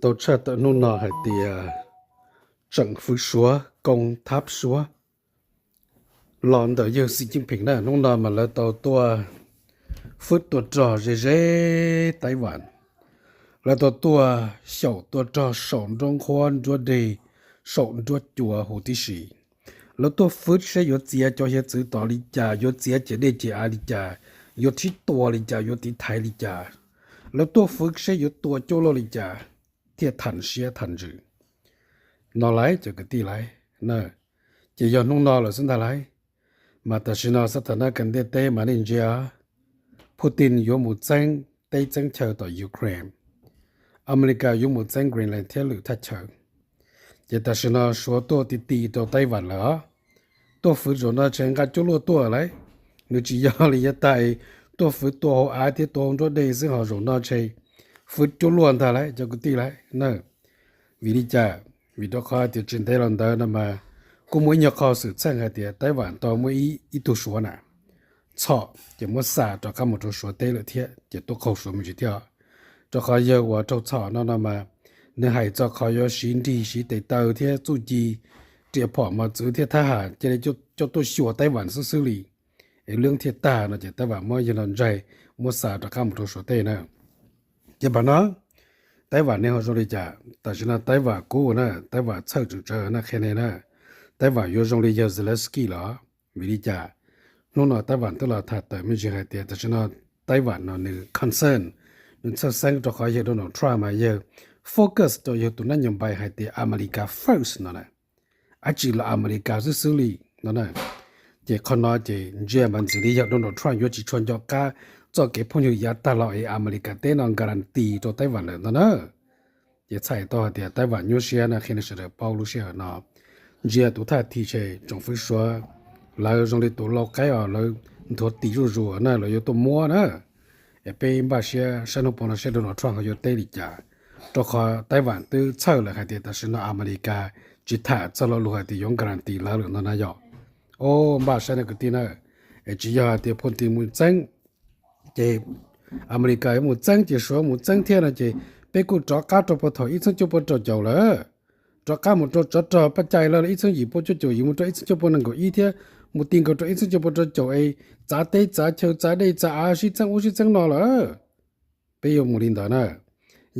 Tau tshaj tawm hnub no hais tias tseem fwv Suav, koob thab Suav los ntawm yawg Xi Jinping na, hnub no mas lawv tau tuaj fwb tua rog ze ze Taiwan. Lawv tau tuaj xyaum tua rog saum nruab nqhuab nruab deg, saum nruab cua huv tib si. Lawv tuaj fwb seb yuav txiav cov hiav txwv tod li cas, yuav txiav ciam dej ciam av li cas, yuav thib tua li cas, yuav tiv thaiv li cas. Lawv tuaj fwb seb yuav tua cuaj luaj li cas thiaj tham siab tham ntsws no lauj cov kwv tij lauj na. Ces yog hnub no lawm xwb ntag lauj. Mas tam sim no xab thas nab kas ntiaj teb mas nej ntsia, Putin yuav mus txeeb teb txeeb chaw tom Ukraine, Amelikas yuav mus txeeb Greenland thiab lwm thaj chaw. Ces tam sim no Suav tuaj ti ti rau Taiwan lawm os. Tuaj fwv zaum no tshe nqa cuaj luaj tuaj lauj. Nws tsis yog li yav tas tuaj fwv tua hauv av thiab tua hauv nruab dej xwb, ho zaum no tshe fwv cuaj luaj ntag lauj cov kwv tij lauj na. Vim li cas? Vim rau qhov tias tsis ntev los ntawd no mas kuj muaj ib nyuag qho xwm txheej hais tias Taiwan tau muaj ib tug Suav na txhom ces muab xa rov qab mus rau Suav teb lawm thiab, ces tuaj qaug Suav me ntsis thiab. Rau qhov yawg uas raug txhom no no mas nws hais txog qhov yuav siv nrig siv tes taw thiab txuj ci riam phom mos txwv thiab thab ham cia li coj tuaj xyuas Taiwan xwb xwb li, es lwb thiaj tag no ces Taiwan muab yawg no ntsaig, muab xa rov qab mus rau Suav teb na. Ces pam no Taiwan ne ho zoo li cas? Tam sim no Taiwan kub na, Taiwan txhawj tswm tsawv na, qhia nej na, Taiwan yuav zoo li yawg Zelensky los. Vim li cas? Hnub no Taiwan twb los tham tawm me ntsis hais tias tam sim no Taiwan no nws concern, nws txhawj xeeb rau qhov yawg Donald Trump mas yawg focus rau yawg tus nab nyob npai hais tias America first no na, ab tsi los America xwb xwb li no na. Ces qhov no ces ntsia mas ntxim li yawg Donald Trump yuav tsis tshua nco qab txoj kev phooj ywg yav tag los es America teb no guarantee rau Taiwan lawm no na. Ces txhais tau hais tias Taiwan nyuaj siab na, qhia nej sawv daws paub lub sij hawm no. Ntsia tus thaj thi tshe tsoom fwv Suav, lawv zoo li tus lau qaib os, lawv nthuav tis zuj zus na, lawv yuav tuaj muab na. Es peb npaj siab saib hnub puas no seb Donald Trump ho yuav teb li cas, rau qhov Taiwan twb txhawj lawm hais tias tam sim no America tsis tham txog lo lus hais tias yuav guarantee lawv lawm no na yog. O, npaj saib na kwv tij na, es tsis yog hais tias Putin mus txeeb ces America yuav mus txeeb ces Suav mus txeeb thiab no ces peb kuj rov qab rau puag thaum ib txheeb cuaj pua rau caum lawm, rov qab mus rau tsov rog paj cai lawm ib txheeb yim pua cuaj caum yim mus rau ib txheeb cuaj pua nees nkaum ib thiab mus ti nkaus rau ib txheeb cuaj pua rau caum es txav teb txav chaw txav dej txav av sib txeeb ub sib txeeb no lawm. Peb yuav mus li ntawd na.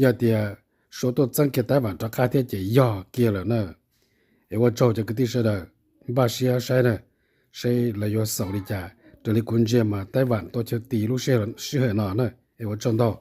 Yog tias Suav tuaj txeeb kiag Taiwan rov qab thiab ces yog kiag lawm na. Es ua tsaug cov kwv tij sawv daws, npaj siab saib na, saib lawv yuav xaus li cas. Raws li kuv ntsia mas Taiwan tuaj chaw ti lub sij hawm no na. Es ua tsaug ntau.